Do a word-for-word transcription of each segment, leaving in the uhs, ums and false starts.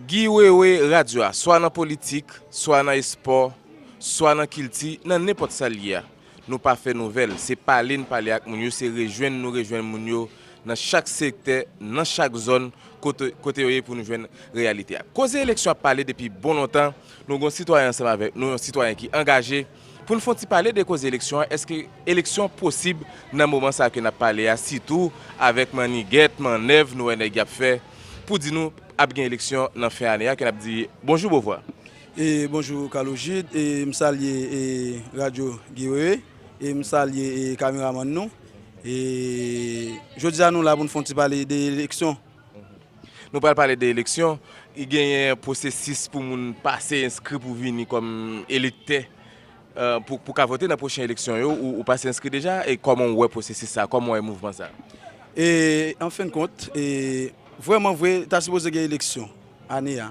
Guy Wewe Radio a, swa nan politik, swa nan espò, swa nan kilti, nan nenpòt sa l ye a. Nou pa fè nouvèl, se pale n pale ak moun yo, se rejwenn nou rejwenn moun yo nan chak sektè, nan chak zòn, kote, kote yo ye pou nou jwenn reyalite a. Koze eleksyon ap pale depi bon lontan, nou gen yon sitwayen ansanm avèk nou, yon sitwayen ki angaje, pou n fè yon ti pale de koze eleksyon an, èske eleksyon posib nan moman sa ke n ap pale a, sitou avèk mannigèt, mannèv nou wè nèg y ap fè, pou di nou ap gen eleksyon nan fen ane a, ke n ap di bonjou, bonvwa. E bonjou Carlo Jude, e m salye e radyo Guy Wewe, e m salye e kameramann nou. E jodi a nou la pou n fè yon ti pale de eleksyon. Nou pral pale de eleksyon, i genyen pwosesis pou moun pase enskri pou vini kòm elektè, eh, pou, pou ka vote nan pwochen eleksyon yo, ou, ou pase enskri deja, e kòman w wè pwosesis sa, kòman w wè mouvman sa? E an fen de kont, e vrèman vre, ta sipoze gen eleksyon ane a.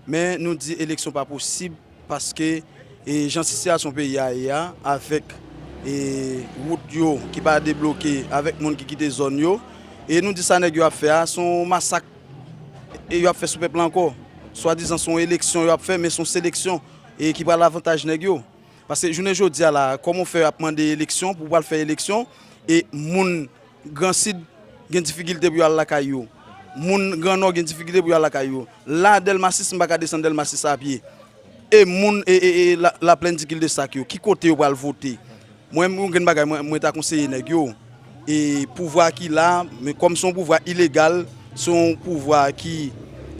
Men nou di eleksyon pa posib paske, e, jan sitiyasyon peyi a ye a, avèk, e, wout yo ki pa debloke, avèk moun ki kite zòn yo, e nou di sa nèg yo ap fè a, se yon masak, e yo ap fè sou pèp la ankò. Swadizan se yon eleksyon yo ap fè, men se yon seleksyon, e ki pral avantaj nèg yo. Paske jounen jodi a la, kòman w fè ap mande eleksyon, pou w pral fè eleksyon, e moun Gran Sid gen difikilte pou yo al lakay yo. Moun Gran Nò gen difikilte pou yo al lakay yo. La, Dèlma sis, m pa ka desann Dèlma sis a pye. E moun, e, e, e la, Laplèn di Kildesak yo, ki kote yo pral vote? Mwen, mwen gen bagay, mwen, mwen ta konseye nèg yo. E pouvwa ki la, men kòm se yon pouvwa ilegal, se yon pouvwa ki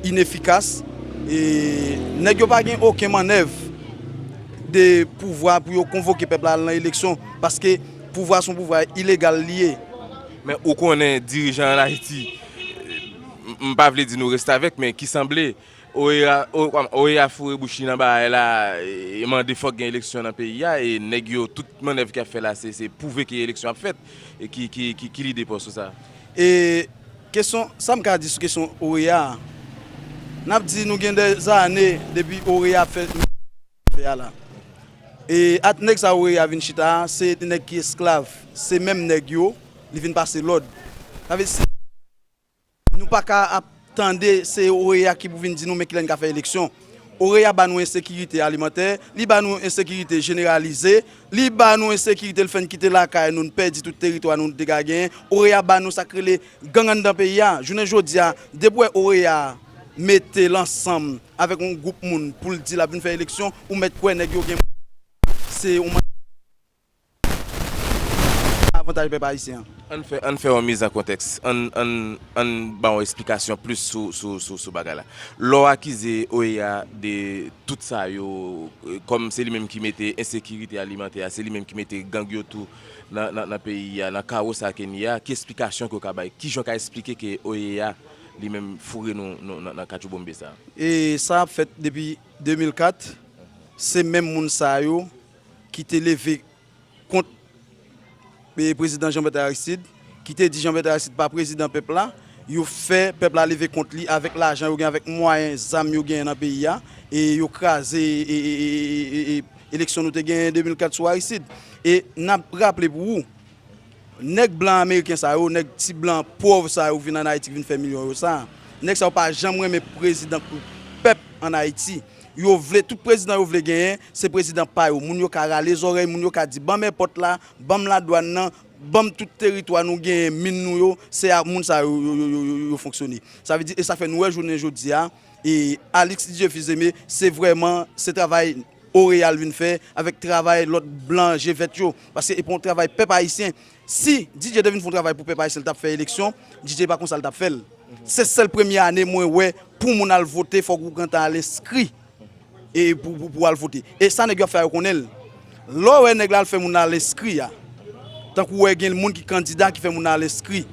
inefikas, e nèg yo pa gen okenn mannèv de pouvwa pou yo konvoke pèp la al nan eleksyon, paske pouvwa se yon pouvwa ilegal li ye. Men ou konnen dirijan ann Ayiti, m, m pa vle di nou restavèk, men ki sanble, O E A, O, O E A foure bouch li nan bagay la, e mande fòk gen eleksyon nan peyi a, e nèg yo, tout mannèv k ap fè la, se, se pwouve ke eleksyon ap fèt, e ki, ki, ki, ki lide pa w sou sa? E kesyon, sa m ka di sou kesyon O E A a, n ap di nou gen dèzane depi O E A ap fè, fè a la. E at nèg sa O E A vin chita a, se nèg ki esklav, se menm nèg yo, li vin pase lòd. Sa vle di, si nou pa ka ap tande, se O E A ki pou vin di nou men kilè n ka fè eleksyon. O E A ba nou ensekirite alimantè, li ba nou ensekirite jeneralize, li ba nou ensekirite lefètke n kite lakay nou, n pèdi tout teritwa nou te ka genyen. O E A ba nou sa k rele gang anndan peyi a. Jounen jodi a, depi w wè O E A mete l ansanm avèk yon gwoup moun pou l di l ap vin fè eleksyon, ou mèt kwè nèg yo gen se yon avantaj pèp ayisyen an. Ann fè, ann fè yon miz an kontèks. Ann, ann, ann ba yon esplikasyon plis sou, sou, sou, sou bagay la. Lè w akize O E A de tout sa yo, eh, kòm se li menm ki mete ensekirite alimantè a, se li menm ki mete gang yo tou nan, nan, nan peyi a, nan kawo sa ke n ye a, ki esplikasyon ke w ka bay? Kijan w ka esplike ke O E A li menm foure nou, nou nan, nan katchoubonmbe sa? E sa ap fèt depi de mil kat, se menm moun sa yo ki te leve kont, e, prezidan Jean Bertrand Aristide, ki te di Jean Bertrand Aristide pa prezidan pèp la, yo fè pèp la leve kont li avèk lajan yo gen, avèk mwayen zam yo genyen nan peyi a, e yo kraze, e, e, e, e, e, e, eleksyon nou te genyen de mil kat sou Aristide. E n ap raple pou ou, nèg blan ameriken sa yo, nèg ti blan pòv sa yo vin ann Ayiti, ki vin fè milyon yo sa, nèg sa yo pa janm renmen prezidan pou pèp ann Ayiti. Yo vle, tout prezidan yo vle genyen, se prezidan pa yo. Moun yo ka rale zòrèy, moun yo ka di, "Ban m èpòt la, ban m ladwàn nan, ban m tout teritwa nou genyen, min nou yo," se a moun sa yo, yo, yo, yo, yo, yo fonksyone. Sa vle di, e sa fè nou wè jounen jodi a, e Alix Didier Fils-Aimé, se vrèman, se travay O E A l vin fè avèk travay lòt blan je vèt yo. Paske e pa yon travay pèp ayisyen. Si D J te vin fè yon travay pou pèp ayisyen, l t ap fè eleksyon, D J pa konsa l t ap fè l. Se sèl premye ane mwen wè pou moun al vote, fòk ou gentan al enskri e pou, pou, pou al vote. E sa nèg yo ap fè a, yo konnen l. Lè w wè nèg la al fè moun al enskri a, tankou w wè gen moun ki kandida ki fè moun al enskri,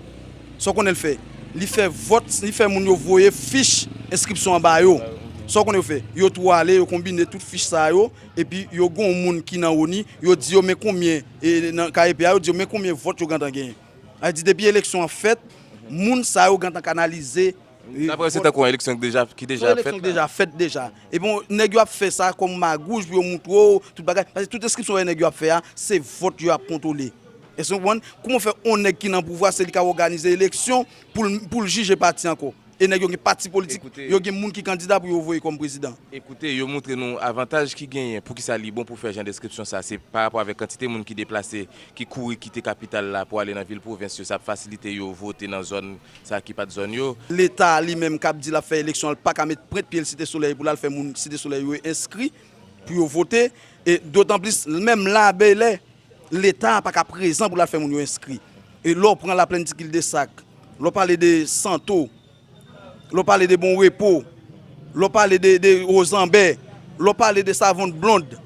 sa w konnen l fè? Li fè vòt, li fè moun yo voye fich enskripsyon an ba yo. Sa w konnen yo fè? Yo tou ale, yo konbine tout fich sa yo, epi yo gen yon moun ki nan oni, yo di yo men konbyen, e, nan K E P a, yo di yo men konbyen vòt yo gentan genyen. Sa vle di depi eleksyon an fèt, moun sa yo gentan kanalize, e, Daprè w, se vòt tankou yon eleksyon ki deja, ki deja fèt la. Se yon eleksyon ki deja fèt deja. E bon, nèg yo ap fè sa kòm magouj pou yo moutre w tout bagay. Paske tout enskripsyon w wè nèg yo ap fè a, se vòt yo ap kontwole. Èske w konprann? Kòman fè yon nèg ki nan pouvwa, se li k ap òganize eleksyon pou l, pou l jije pati ankò? E nèg yo gen pati politik, yo gen moun ki kandida pou yo voye kòm prezidan. Ekoute, yo montre nou avantaj ki genyen. Poukisa li bon pou fè jan deskripsyon sa? Se pa rapò avèk kantite moun ki deplase, ki kouri kite kapital la pou ale nan vil pwovens yo. Sa ap fasilite yo vote nan zòn sa ki pa t zòn yo. Leta li menm k ap di l ap fè eleksyon an, l pa ka met pwent pye l Site Solèy pou l al fè moun Site Solèy yo enskri pou yo vote. E dotanplis, menm la, Bèlè, Leta pa ka prezan pou l al fè moun yo enskri. E lè w pran Laplèn di Kildesak, lè w pale de Santo, lè w pale de Bon Repo, lè w pale de, de Wozanbè, lè w pale de Savon Blond.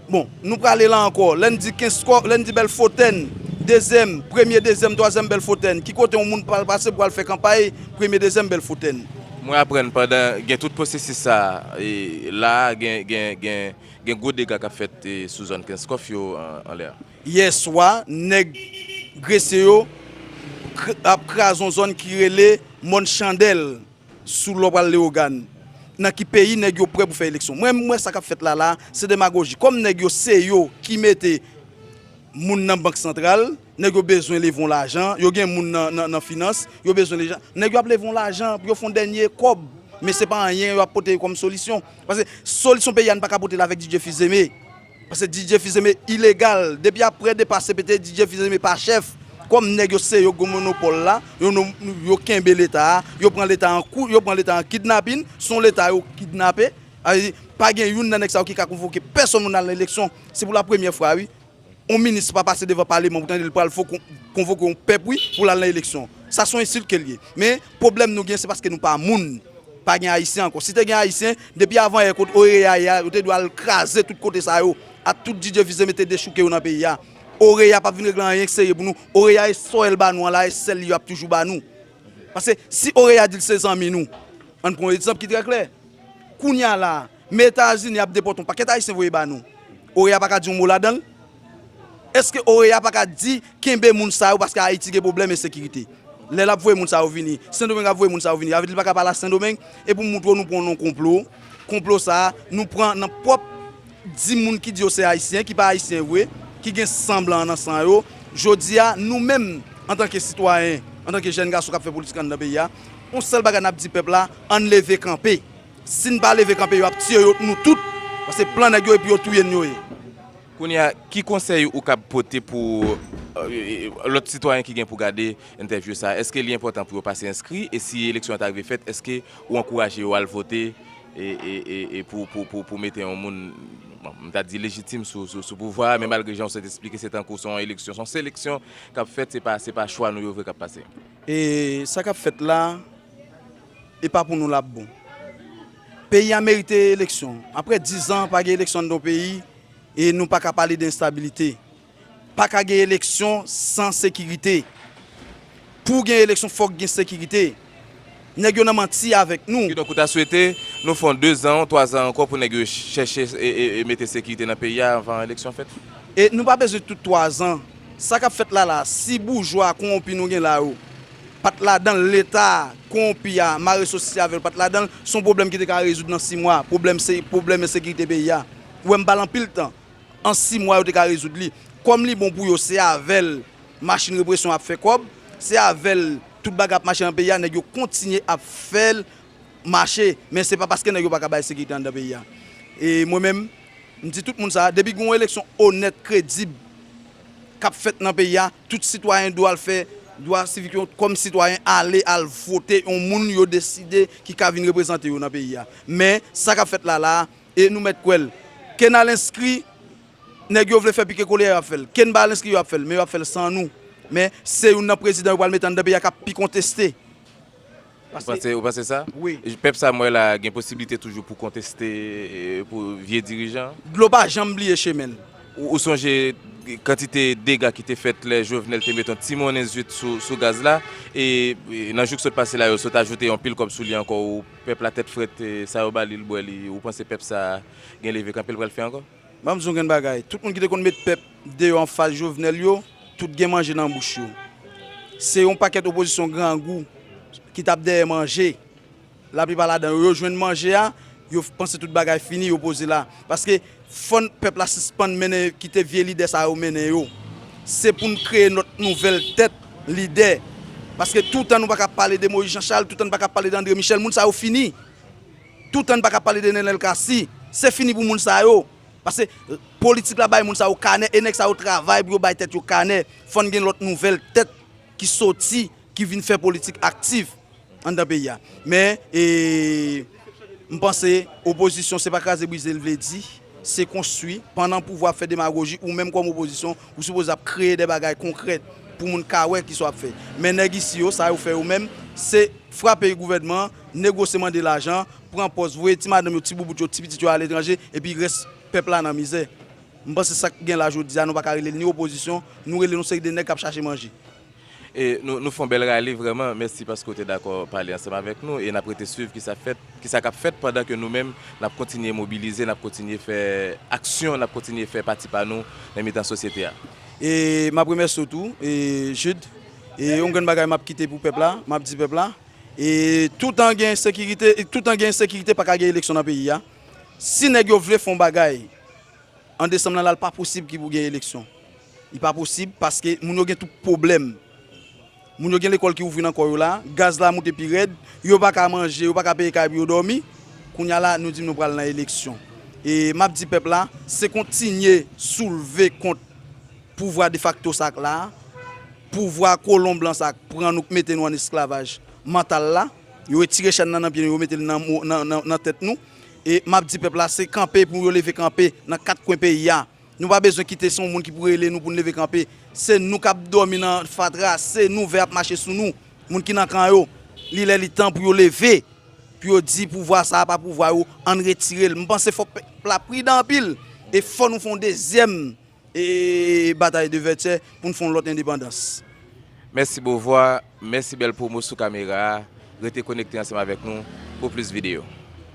Bon, nou prale la ankò. Lè n di Kenskòf, lè n di Bèlfotèn, dezyèm, premye, dezyèm, twazyèm Bèlfotèn. Ki kote yon moun pral pase pou al fè kanpay premye, dezyèm Bèlfotèn? Mwen aprann pandan gen tout pwosesis sa a, e la a gen, gen, gen, gen gwo dega k ap fèt e, sou zòn Kenskòf yo an, anlè a. Yè swa, nèg Gresye yo kr- ap kraze yon zòn ki rele Mòn Chandèl, sou lè w pral Leyogàn. Nan ki peyi nèg yo prè pou fè eleksyon? Mwen, m wè sa k ap fèt la la, se demagoji. Kòm nèg yo se yo ki mete moun nan Bank Santral, nèg yo bezwen leve yon lajan, yo gen moun nan, nan, nan finans, yo bezwen lejan, nèg yo ap leve yon lajan pou yo fè yon dènye kòb. Men se pa anyen yo ap pote kòm solisyon. Paske solisyon peyi a n pa ka pote l avèk DJ Fils-Aimé. Paske DJ Fils-Aimé ilegal. Depi aprè depa CPT, DJ Fils-Aimé pa chèf. Kòm nèg yo se yo gen monopòl la, yo, yo kenbe Leta a, yo pran Leta an kou, yo pran Leta an kidnapin, se yon Leta yo kidnape. Sa vle di, pa gen youn nan nèg sa yo ki ka konvoke pèsonn moun al nan eleksyon. Se pou la premyè fwa, wi. Yon minis pa pase devan paleman, pou tande l pral fo- konvoke yon pèp, wi, pou l al nan eleksyon. Sa se yon ensilt ke l ye. Men, pwoblèm nou gen, se paske nou pa moun. Pa gen Ayisyen ankò. Si te gen Ayisyen, depi avan yè kot OEA ye a, yo te dwe al kraze tout kote sa yo. Ak tout DJ Fils-Aimé te dechouke yo nan peyi a. OEA p ap vin regle anyen k serye pou nou. OEA e sa l ba nou an la, e sèl li y ap toujou ba nou. Paske si OEA di l se zanmi nou, ann pran yon egzanp ki trè klè. Kounye a la a, men Etazini ap depòte yon pakèt Ayisyen voye ba nou. OEA pa ka di yon mo ladan l? Èske OEA pa ka di kenbe moun sa yo paske Ayiti gen pwoblèm ensekirite? Lè l ap voye moun sa yo vini, Sendomeng ap voye moun sa yo vini, sa vle di li pa ka pale a Sendomeng? E pou m montre w, nou pran w nan yon konplo. Konplo sa a, nou pran nan pwòp di moun ki di yo se Ayisyen, ki pa Ayisyen vre, ki gen san blan nan san yo. Jodi a, nou menm, antanke sitwayen, antanke jèn gason k ap fè politik anndan peyi a, yon sèl bagay n ap di pèp la, ann leve kanpe. Si n pa leve kanpe, yo ap tiye yo, nou tout. Paske plan nèg yo epi yo touye n yo ye. Kounye a, ki konsèy ou kab pote pou lòt sitwayen ki gen pou gade entèvyou sa a? Èske li enpòtan pou yo pase enskri? E si eleksyon an ta rive fèt, èske ou ankouraje yo al vote e, e, e, e pou, pou, pou, pou mete yon moun, bon, m ta di lejitim sou, sou, sou pouvwa a, men malgre jan w sot esplike, se tankou se yon eleksyon, se yon seleksyon k ap fèt, se pa, se pa chwa nou yo vre k ap pase. E sa k ap fèt la, e pa pou nou l ap bon. Peyi a merite eleksyon. Aprè diz an, pa gen eleksyon anndan yon peyi, e nou pa ka pale de enstabilite. Pa ka gen eleksyon san sekirite. Pou gen eleksyon, fòk gen sekirite. Nèg yo nan manti avèk nou. Kidonk, ou ta swete nou fè yon dezan, twa zan ankò pou nèg yo chèche e, e, e mete sekirite nan peyi a anvan eleksyon fèt? E nou pa bezwen tout twa zan. Sa k ap fèt la la, si boujwa kowonpi nou gen la yo pa t ladan l, Leta kowonpi a, mare sosis avè l pa t ladan l, se yon pwoblèm ki te ka rezoud nan sis mwa, pwoblèm se, pwoblèm ensekirite peyi a. Ou wè m ba l anpil tan. An sis mwa, yo te ka rezoud li. Kòm li bon pou yo, se avè l machin represyon ap fè kòb, se avè l tout bagay ap mache nan peyi a, nèg yo kontinye ap fè l mache. Men se pa paske nèg yo pa ka bay sekirite anndan peyi a. E mwen menm, m di tout moun sa, depi gen yon eleksyon onèt, kredib k ap fèt nan peyi a, tout sitwayen dwe al fè dwa sivik yo kòm sitwayen, ale al vote yon moun yo deside ki ka vin reprezante yo nan peyi a. Men sa k ap fèt la la a, e nou mèt kwè l. Ke n al enskri, nèg yo vle fè pike kole a, y ap fè l. Ke n pa al enskri, yo ap fè l, men yo ap fè l san nou. Men se youn nan prezidan yo pral mete anndan peyi a k ap pi konteste. Ou panse, ou panse sa? Wi. Pèp sa, m wè la, gen posiblite toujou pou konteste e, pou vye dirijan? Dlo pa janm bliye chemen l. Ou, ou sonje kantite dega ki te fèt lè Jovenel te met yon ti monnen zwit sou, sou gaz la? E, e nan jou k sot pase la, yo sot ajoute yon pil kòb sou li ankò. Ou, pèp la tèt frèt, e, sa yo ba li, l bwè li. Ou panse pèp sa gen leve kanpe l pral fè ankò? Ban m di w yon grenn bagay. Tout moun ki te konn met pèp deyò anfas Jovenel yo, tout gen manje nan bouch yo. Se yon pakèt opozisyon grangou ki t ap dèyè manje. Laplipa ladan yo, yo jwenn manje a, yo panse tout bagay fini, yo poze la. Paske fò n pèp la sispann mennen, kite vye lidè sa yo mennen yo. Se pou n kreye nòt nouvèl tèt lidè. Paske toutan nou pa ka pale de Moïse Jean Charles, toutan nou pa ka pale de André Michel, moun sa yo fini. Toutan nou pa ka pale de Nenel Cassy, se fini pou moun sa yo. Paske politik la bay moun sa yo kanè, e nèg sa yo travay pou yo bay tèt yo kanè. Fò n gen lòt nouvèl tèt ki soti, ki vin fè politik aktif anndan peyi a. Men, e, m panse opozisyon se pa kraze brize l vle di, se konstwi. Pandan pouvwa ap fè demagoji, ou menm kòm opozisyon, ou sipoze ap kreye de bagay konkrèt pou moun ka wè kisa w ap fè. Men nèg isi yo, sa yo fè yo menm, se frape gouvènman an, negosye, mande lajan, pran pòz, voye ti madanm yo, ti boubout yo, ti pitit yo aletranje, epi rès pèp la nan mizè. M panse sa k gen la jodi a, nou pa ka rele l ni opozisyon, nou rele l yon seri de nèg k ap chache manje. E nou, nou fè yon bèl rale vrèman. Mèsi paske w te dakò pale ansanm avèk nou e n ap rete swiv kisa fèt, kisa k ap fèt pandan ke nou menm n ap kontinye mobilize, n ap kontinye fè aksyon, n ap kontinye fè pati pa nou nan mitan sosyete a. E m ap remèsye w tou, e, Jude. E yon grenn bagay m ap kite pou pèp la, m ap di pèp la, e toutan gen ensekirite, toutan gen ensekirite pa ka gen eleksyon nan peyi a. Si nèg yo vle fè yon bagay an desanm nan la, l pa posib ki pou gen eleksyon. Li pa posib paske moun yo gen tout pwoblèm. Moun yo gen lekòl ki ouvri nan kò yo la, gaz la moute pi rèd, yo pa ka manje, yo pa ka peye kay pou yo dòmi. Kounye a la, nou di m nou pral nan eleksyon. E m ap di pèp la, se kontinye soulve kont pouvwa defakto sa k la, pouvwa kolon blan sa k pran nou, k mete nou an esklavaj mantal la. Yo retire chèn nan nan pye nou, yo mete l nan, mo- nan, nan, nan tèt nou. E m ap di pèp la, se kanpe pou yo leve kanpe nan kat kwen peyi a. Nou pa bezwen kite se yon moun ki pou rele nou pou n leve kanpe. Se nou k ap dòmi nan fatra, se nou vè ap mache sou nou. Moun ki nan kan yo, li lè li tan pou yo leve, pou yo di pouvwa sa a pa pouvwa yo, ann retire l. M panse fò pèp la pridan anpil e fò nou fè yon dezyèm e, batay de vètyè pou n fè yon lòt endepandans. Mèsi Beauvoir, mèsi bèl pwomo sou kamera a. Rete konekte ansanm avèk nou pou plis videyo.